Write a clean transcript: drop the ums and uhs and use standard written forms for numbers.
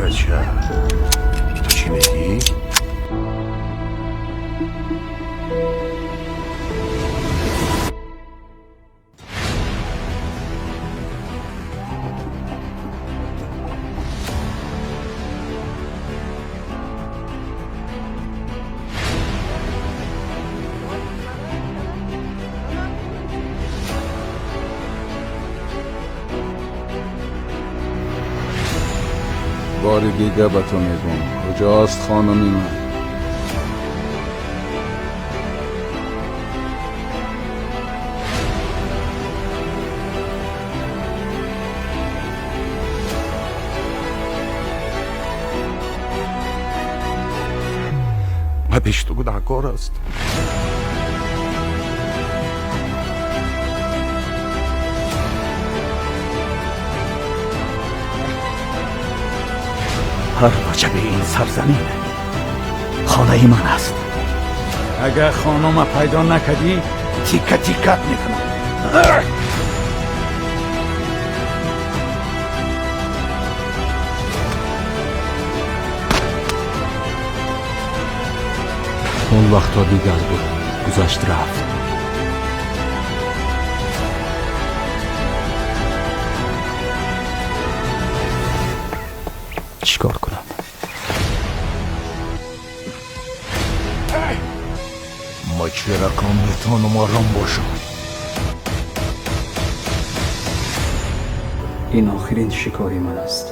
Бача, ту чӣ мегӣ? Бори дига ба ту мегӯм, куҷост хонуми ман? Ма пеши ту гунаҳкор аст. Ҳар ваҷаби ин сарзамин хонаи ман аст. Агар хонума пайдо накардӣ, тика тикат мекунам. Он вақтҳо дигар буд, гузашт, рафт. Чӣ кор кунам? Ма чӣ рақам метавонам ором бошам? Ин охирин шикори ман аст.